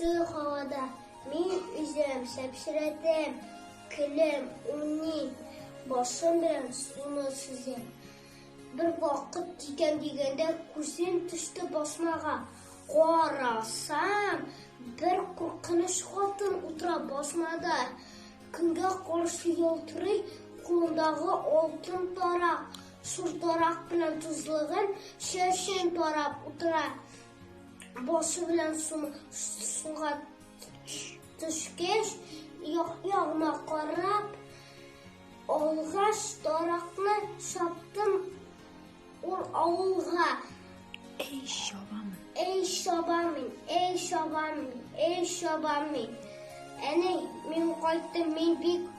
Ачык һавада мин үзем сәпсерәтәм, көләм, уйныйм, башым белән суны сөзәм. Бер вакыт китәм дигәндә күзем төште басмага. Карасам, бер куркыныч хатын утыра басмада. Көнгә каршы ялтырый кулындагы алтын тарак. Шул тарак белән тозлыгын чәчен тарап утыра. Башы белән суга төшкәч, як-ягыма карап, алгач таракны чаптым ул авылга. Эй, чабамын. Эй, чабамын, эй, чабамын, эй, чабамын. Әни, мин кайттым, мин бик.